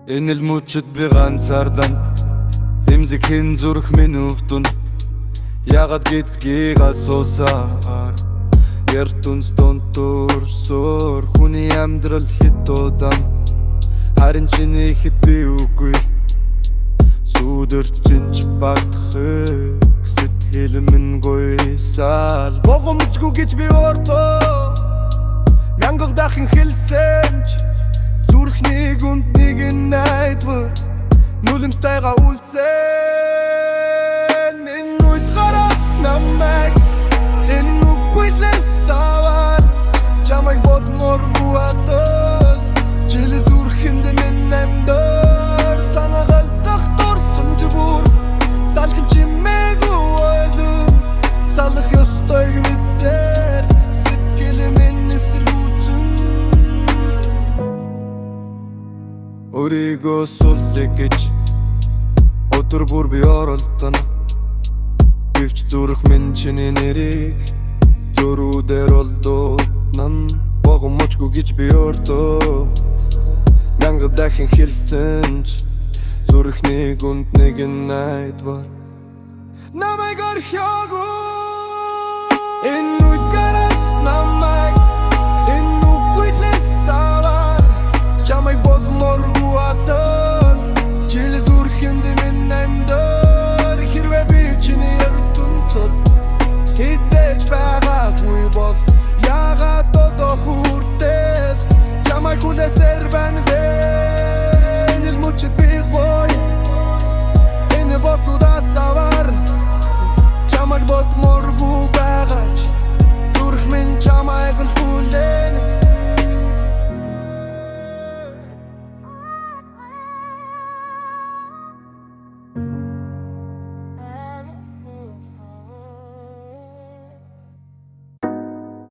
Энэ л мөчид би ганцаардан. Эмзэгхэн зүрх минь өвдөнө. Яагаад гэдгийг асуусаар ертөнц дунд төрсөөр. Хүний амьдрал хэт удаан, харин чиний ихэд би үгүй. Сүдэрт чинч багтахыг сэтгэл минь гуйсаал. Богомжгүй гэж би өөртөө мянган дахин хэлсэн ч зүрхний гүнд нэг нь найдвар нулимстайгаа үлдсэн. Энэ үед гараас намайг энэ үгүй л аваар чамайг бодмооргүй атал чили зүрхэнд минь амьдар санаа галзах дурсамж бүр салхи чимээгүй ойлон салах ёстойг мэдсээр сэтгэл минь эсэргүүцэн. Өөрийгөө суллая гэж өдөр бүр би оролдоно. Гэвч зүрх минь чиний нэрийг зөрүүдээр олдоно. Богомочгүй гэж би өөртөө мянган дахин хэлсэн ч зүрхний гүнд нэг нь найдвар намайг орхиогүй. Энэ